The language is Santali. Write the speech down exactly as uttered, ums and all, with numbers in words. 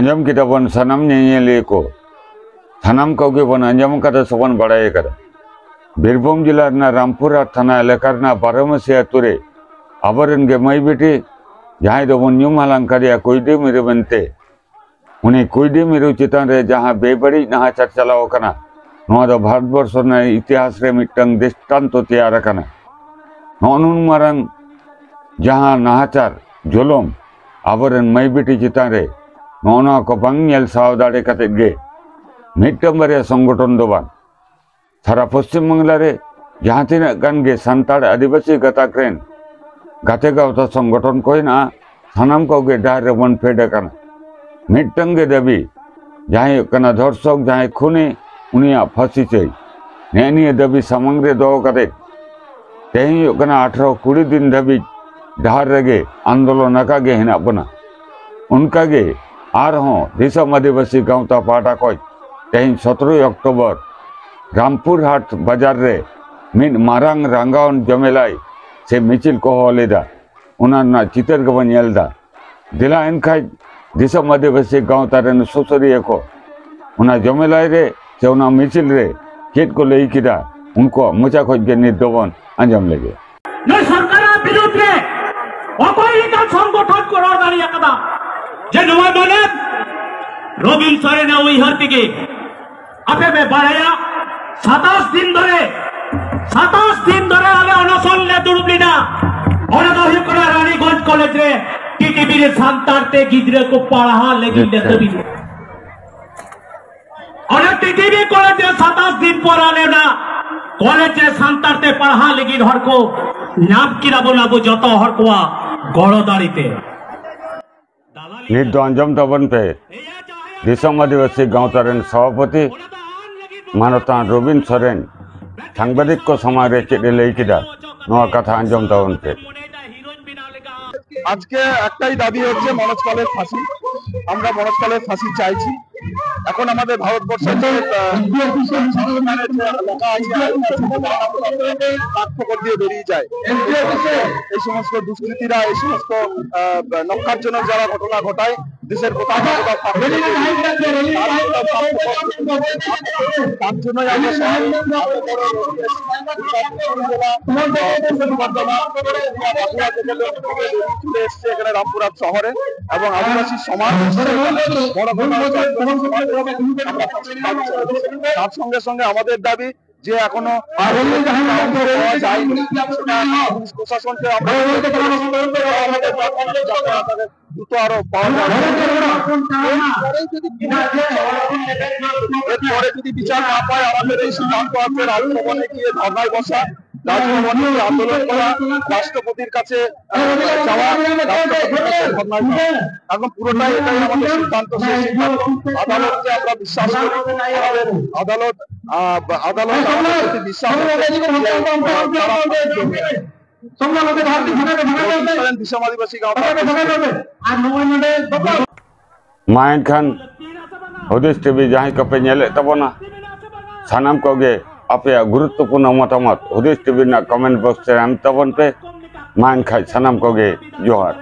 ᱟᱸᱡᱚᱢ ᱠᱮᱫᱟ ᱵᱚᱱ ᱥᱟᱱᱟᱢ ᱧᱮᱧᱮᱞᱤᱭᱟᱹ ᱠᱚ, ᱥᱟᱱᱟᱢ ᱠᱚᱜᱮ ᱵᱚᱱ ᱟᱸᱡᱚᱢ ᱟᱠᱟᱫᱟ ᱥᱮᱵᱚᱱ ᱵᱟᱲᱟᱭ ᱟᱠᱟᱫᱟ᱾ ᱵᱤᱨᱵᱷᱩᱢ ᱡᱮᱞᱟ ᱨᱮᱱᱟᱜ ᱨᱟᱢᱯᱩᱨᱦᱟᱴ ᱛᱷᱟᱱᱟ ᱮᱞᱟᱠᱟ ᱨᱮᱱᱟᱜ ᱵᱟᱨᱚᱢᱟᱹᱥᱤ ᱟᱹᱛᱩ ᱨᱮ ᱟᱵᱚᱨᱮᱱ ᱜᱮ ᱢᱟᱹᱭ ᱵᱤᱴᱤ, ᱡᱟᱦᱟᱸᱭ ᱫᱚᱵᱚᱱ ᱧᱩᱢ ᱦᱟᱞᱟᱝ ᱠᱟᱫᱮᱭᱟ ᱠᱩᱭᱰᱤ ᱢᱤᱨᱩ ᱢᱮᱱᱛᱮ, ᱩᱱᱤ ᱠᱩᱭᱰᱤ ᱢᱤᱨᱩ ᱪᱮᱛᱟᱱ ᱨᱮ ᱡᱟᱦᱟᱸ ᱵᱮᱵᱟᱹᱲᱤᱡ ᱱᱟᱦᱟᱪᱟᱨ ᱪᱟᱞᱟᱣ ᱟᱠᱟᱱᱟ, ᱱᱚᱣᱟ ᱫᱚ ᱵᱷᱟᱨᱚᱛ ᱵᱚᱨᱥᱚ ᱨᱮᱱᱟᱜ ᱤᱛᱤᱦᱟᱥ ᱨᱮ ᱢᱤᱫᱴᱟᱝ ᱫᱨᱤᱥᱴᱟᱱᱛᱚ ᱛᱮᱭᱟᱨ ᱟᱠᱟᱱᱟ᱾ ᱱᱚᱜᱼᱚ ᱱᱩᱱ ᱢᱟᱨᱟᱝ ᱡᱟᱦᱟᱸ ᱱᱟᱦᱟᱪᱟᱨ, ᱡᱩᱞᱩᱢ ᱟᱵᱚᱨᱮᱱ ᱢᱟᱹᱭ ᱵᱤᱴᱤ ᱪᱮᱛᱟᱱ ᱨᱮ, ᱱᱚᱜᱼᱚ ᱱᱚᱣᱟ ᱠᱚ ᱵᱟᱝ ᱧᱮᱞ ᱥᱟᱦᱟᱣ ᱫᱟᱲᱮ ᱠᱟᱛᱮᱫ ᱜᱮ ᱢᱤᱫᱴᱟᱝ ᱵᱟᱨᱭᱟ ᱥᱚᱝᱜᱚᱴᱷᱚᱱ ᱫᱚ ᱵᱟᱝ, ᱥᱟᱨᱟ ᱯᱚᱥᱪᱤᱢ ᱵᱟᱝᱞᱟ ᱨᱮ ᱡᱟᱦᱟᱸ ᱛᱤᱱᱟᱹᱜ ᱜᱟᱱ ᱜᱮ ᱥᱟᱱᱛᱟᱲ ᱟᱹᱫᱤᱵᱟᱹᱥᱤ ᱜᱟᱛᱟᱠ ᱨᱮᱱ ᱜᱟᱛᱮ ᱜᱟᱶᱛᱟ ᱥᱚᱝᱜᱚᱴᱷᱚᱱ ᱠᱚ ᱦᱮᱱᱟᱜᱼᱟ, ᱥᱟᱱᱟᱢ ᱠᱚᱜᱮ ᱰᱟᱦᱟᱨ ᱨᱮᱵᱚᱱ ᱯᱷᱮᱰ ᱟᱠᱟᱱᱟ᱾ ᱢᱤᱫᱴᱟᱝ ᱜᱮ ᱫᱟᱹᱵᱤ, ᱡᱟᱦᱟᱸᱭ ᱦᱩᱭᱩᱜ ᱠᱟᱱᱟ ᱫᱷᱚᱨᱥᱚᱠ, ᱡᱟᱦᱟᱸᱭ ᱠᱷᱩᱱᱤ, ᱩᱱᱤᱭᱟᱜ ᱯᱷᱟᱹᱥᱤ ᱪᱟᱹᱭ᱾ ᱱᱮᱜᱼᱮ ᱱᱤᱭᱟᱹ ᱫᱟᱹᱵᱤ ᱥᱟᱢᱟᱝ ᱨᱮ ᱫᱚᱦᱚ ᱠᱟᱛᱮ ᱛᱮᱦᱮᱧ ᱦᱩᱭᱩᱜ ᱠᱟᱱᱟ ᱟᱴᱷᱨᱚ ᱠᱩᱲᱤ ᱫᱤᱱ ᱫᱷᱟᱹᱵᱤᱡ ᱰᱟᱦᱟᱨ ᱨᱮᱜᱮ ᱟᱱᱫᱳᱞᱚᱱ ᱟᱠᱟ ᱜᱮ ᱦᱮᱱᱟᱜ ᱵᱚᱱᱟ᱾ ᱚᱱᱠᱟᱜᱮ ᱟᱨᱦᱚᱸ ᱫᱤᱥᱚᱢ ᱟᱹᱫᱤᱵᱟᱹᱥᱤ ᱜᱟᱶᱛᱟ ᱯᱟᱦᱴᱟ ᱠᱷᱚᱱ ᱛᱮᱦᱮᱧ ᱥᱚᱛᱨᱚᱭ ᱚᱠᱴᱳᱵᱚᱨ ᱨᱟᱢᱯᱩᱨ ᱦᱟᱴ ᱵᱟᱡᱟᱨ ᱨᱮ ᱢᱤᱫ ᱢᱟᱨᱟᱝ ᱨᱟᱸᱜᱟᱣᱟᱱ ᱡᱚᱢᱮᱞᱟᱭ ᱥᱮ ᱢᱤᱪᱷᱤᱞ ᱠᱚ ᱦᱚᱦᱚ ᱞᱮᱫᱟ᱾ ᱚᱱᱟ ᱨᱮᱱᱟᱜ ᱪᱤᱛᱟᱹᱨ ᱜᱮᱵᱚᱱ ᱧᱮᱞ ᱮᱫᱟ᱾ ᱫᱮᱞᱟ ᱮᱱᱠᱷᱟᱡ ᱫᱤᱥᱚᱢ ᱟᱹᱫᱤᱵᱟᱹᱥᱤ ᱜᱟᱶᱛᱟ ᱨᱮᱱ ᱥᱩᱥᱟᱹᱨᱤᱭᱟᱹ ᱠᱚ ᱚᱱᱟ ᱡᱚᱢᱮᱞᱟᱭ ᱨᱮ ᱥᱮ ᱚᱱᱟ ᱢᱤᱪᱷᱤᱞ ᱨᱮ ᱪᱮᱫ ᱠᱚ ᱞᱟᱹᱭ ᱠᱮᱫᱟ, ᱩᱱᱠᱩᱣᱟᱜ ᱢᱚᱪᱟ ᱠᱷᱚᱱ ᱜᱮ ᱱᱤᱛ ᱫᱚᱵᱚᱱ ᱟᱸᱡᱚᱢ ᱞᱮᱜᱮ᱾ ᱱᱩᱭ ᱥᱚᱨᱠᱟᱨᱟᱜ ᱵᱤᱨᱩᱫᱷ ᱨᱮ ᱚᱠᱚᱭ ᱞᱮᱠᱟᱱ ᱥᱚᱝᱜᱚᱴᱷᱚᱱ ᱠᱚ ᱨᱚᱲ ᱫᱟᱲᱮ ᱟᱠᱟᱫᱟ ᱡᱮ ᱱᱚᱣᱟ ᱢᱟᱱᱚᱛ ᱨᱚᱵᱤᱱ ᱥᱚᱨᱮᱱᱟᱜ ᱩᱭᱦᱟᱹᱨ ᱛᱮᱜᱮ? ᱟᱯᱮ ᱯᱮ ᱵᱟᱲᱟᱭᱟ, ᱥᱟᱛᱟᱥ ᱫᱤᱱ ᱫᱷᱚᱨᱮ, ᱥᱟᱛᱟᱥ ᱫᱤᱱ ᱫᱷᱚᱨᱮ ᱟᱞᱮ ᱚᱱᱚᱥᱚᱱ ᱞᱮ ᱫᱩᱲᱩᱵ ᱞᱮᱱᱟ᱾ ᱚᱱᱟ ᱫᱚ ᱦᱩᱭᱩᱜ ᱠᱟᱱᱟ ᱨᱟᱱᱤᱜᱚᱸᱡᱽ ᱠᱚᱞᱮᱡᱽ ᱨᱮ ᱴᱤᱴᱤᱵᱤ ᱨᱮ ᱥᱟᱱᱛᱟᱲ ᱛᱮ ᱜᱤᱫᱽᱨᱟᱹ ᱠᱚ ᱯᱟᱲᱦᱟᱣ ᱞᱟᱹᱜᱤᱫ ᱞᱮ ᱫᱟᱹᱵᱤ ᱞᱮᱫᱟ᱾ ᱚᱱᱟ ᱴᱤᱴᱤᱵᱤ ᱠᱚᱞᱮᱡᱽ ᱨᱮ ᱥᱟᱛᱟᱥ ᱫᱤᱱ ᱯᱚᱨ ᱟᱞᱮ ᱚᱱᱟ ᱠᱚᱞᱮᱡᱽ ᱨᱮ ᱥᱟᱱᱛᱟᱲ ᱛᱮ ᱯᱟᱲᱦᱟᱣ ᱞᱟᱹᱜᱤᱫ ᱦᱚᱲ ᱠᱚ ᱧᱟᱢ ᱠᱮᱫᱟ ᱵᱚᱱ ᱟᱵᱚ ᱡᱚᱛᱚ ᱦᱚᱲ ᱠᱚᱣᱟᱜ ᱜᱚᱲᱚ ᱫᱟᱲᱮ ᱛᱮ᱾ ᱱᱤᱛ ᱫᱚ ᱟᱸᱡᱚᱢ ᱛᱟᱵᱚᱱ ᱯᱮ, ᱫᱤᱥᱚᱢ ᱟᱹᱫᱤᱵᱟᱹᱥᱤ ᱜᱟᱶᱛᱟ ᱨᱮᱱ ᱥᱚᱵᱷᱟᱯᱚᱛᱤ ᱢᱟᱱᱚᱛᱟᱱ ᱨᱚᱵᱤᱱ ᱥᱚᱨᱮᱱ ᱥᱟᱝᱵᱟᱫᱤᱠ ᱠᱚ ᱥᱟᱢᱟᱝ ᱨᱮ ᱪᱮᱫ ᱮ ᱞᱟᱹᱭ ᱠᱮᱫᱟ, ᱱᱚᱣᱟ ᱠᱟᱛᱷᱟ ᱟᱸᱡᱚᱢ ᱛᱟᱵᱚᱱ ᱯᱮ᱾ আজকে একটাই দাবি হচ্ছে মনোজ পালের ফাঁসি। আমরা মনোজ পালের ফাঁসি চাইছি। এখন আমাদের ভারতবর্ষের যে আহ, সংবিধানের যে লেখা আছে, আইন আছে, তার খবর দিয়ে বেরিয়ে যায়। এই সমস্ত দুষ্কৃতীরা, এই সমস্ত আহ, নক্কারজনক যারা ঘটনা ঘটায়, দেশের কোথাও না কোথাও থাকবে। তার জন্যই আমরা সবাই এত বড় জেলা, পশ্চিম বর্ধমান, বাঁকুড়া থেকে চলে এসেছে এখানে রামপুরহাট শহরে, এবং আদিবাসী সমাজ বড় কথা হচ্ছে আদিবাসী সমাজ, তার সঙ্গে সঙ্গে আমাদের দাবি যে এখনো পাওয়া যায়নি, সেটা পুলিশ প্রশাসনকে আমরা দ্রুত আরো পাওয়া যাবে। এরপরে যদি বিচার না পায়, আমাদের এই সিদ্ধান্ত আছে রাজভবনে গিয়ে ধর্নায় বসা, রাজভবনে গিয়ে আন্দোলন করা, রাষ্ট্রপতির কাছে, আহ, যাওয়া, রাষ্ট্রপতির কাছে ধর্নায় বসা। এখন পুরোটাই এটাই আমাদের সিদ্ধান্ত, সেই সিদ্ধান্ত আদালতকে আমরা বিশ্বাস করি। আমাদের আদালত, আহ, আদালত আমাদের প্রতি বিশ্বাস আছে যে, আহ, তারা সব লোকে ধার দিয়ে ফাঁকা দে, ফাঁকা দে, ফাঁকা দে। বিশাল আদিবাসী গাঁও। ফাঁকা দে, ফাঁকা দে। আর নব্বই মিনিটে ᱵᱟᱵᱟ᱾ ᱢᱟ ᱮᱱᱠᱷᱟᱱ ᱦᱩᱫᱤᱥ ᱴᱤᱵᱷᱤ ᱡᱟᱦᱟᱸᱭ ᱠᱚᱯᱮ ᱧᱮᱞᱮᱫ ᱛᱟᱵᱚᱱᱟ, ᱥᱟᱱᱟᱢ ᱠᱚᱜᱮ ᱟᱯᱮᱭᱟᱜ ᱜᱩᱨᱩᱛᱛᱚᱯᱩᱨᱱᱚ ᱢᱚᱛᱟᱢᱚᱛ ᱦᱩᱫᱤᱥ ᱴᱤᱵᱷᱤ ᱨᱮᱱᱟᱜ ᱠᱚᱢᱮᱱᱴ ᱵᱚᱠᱥ ᱨᱮ ᱮᱢ ᱛᱟᱵᱚᱱ ᱯᱮ᱾ ᱢᱟ ᱮᱱᱠᱷᱟᱱ ᱥᱟᱱᱟᱢ ᱠᱚᱜᱮ ᱡᱚᱦᱟᱨ᱾